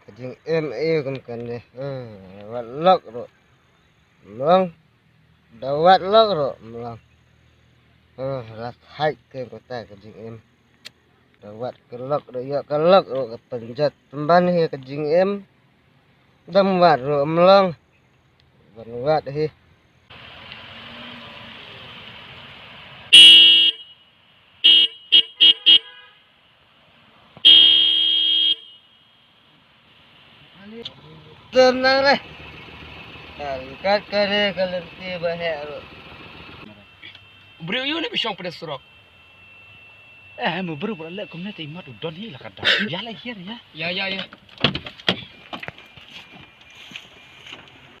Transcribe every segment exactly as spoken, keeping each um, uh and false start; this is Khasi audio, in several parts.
Ka jingim ïa kum kane. Hmm, wat lok ruh. Mlong. Da wat lok ruh mlong. Hmm, la thait keiñ kata ka jingim. Da wat ka lok ruh ïoh ka lok ruh ka pynjot pynban hi ka jingim. Dam wat ruh mlong. Ban wat hi. Tenang deh. Angkat kane ka lynti ba heh ruh. Briew ïu ne ba shong pdeng surok. Eh, mo briew ba leh kumne te i mat u don hi la ka dang. Ïa la hiar ïa. Ïa, ïa, ïa.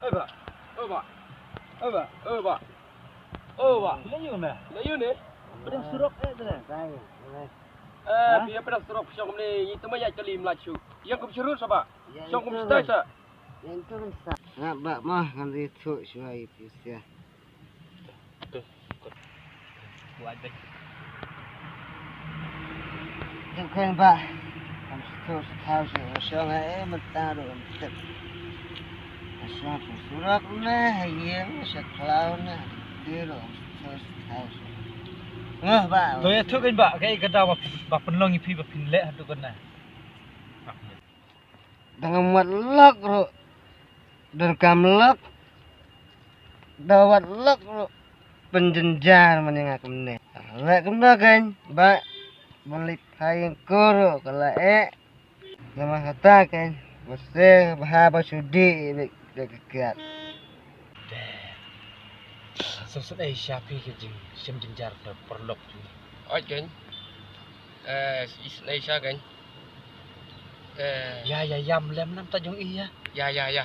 Oi ba. Oi ba. Oi ba. Oi ba. Oi ba. Leh ïu ne. Leh ïu ne. Pdeng surok eh te. Eh, phi ïa pdeng surok shong kumne, ngi tymmen ïaid kali mlach shu. Ïeng kum shirut sa ba. Shong kum stai sa. Nga ba ma ngan ri thu shuwa ïa phi sia. Tip keiñ ba. Kam shu thu shu thaw shu shong ha eh mynta ruh kam tip. Shong shu surok ne ha ïing sha khlaw ne ha dei ruh kam shu thu shu thaw shu. Ngah ba. To ïa thu keiñ ba, kaei ka daw ba, ba pynlong ïa phi ba phin leh haduh kane. Dang wat lok ruh. Dang kam lok. Da wat lok ruh. Pynjynjar mane nga kumne. Leh kumne keiñ ba. Ban leit phai ïing ko ruh ka la eh. Namar kata keiñ ba seng ba ha ba shu dih ïa ka kiad. Sngewsynei sha phi ka jingshem jynjar da paralok jong ngi. Oi keiñ. Eh, isynei sha keiñ. Eh. Ïa, ïa, ïa, mlem, mlem ta jong i ïa. Ïa, ïa, ïa.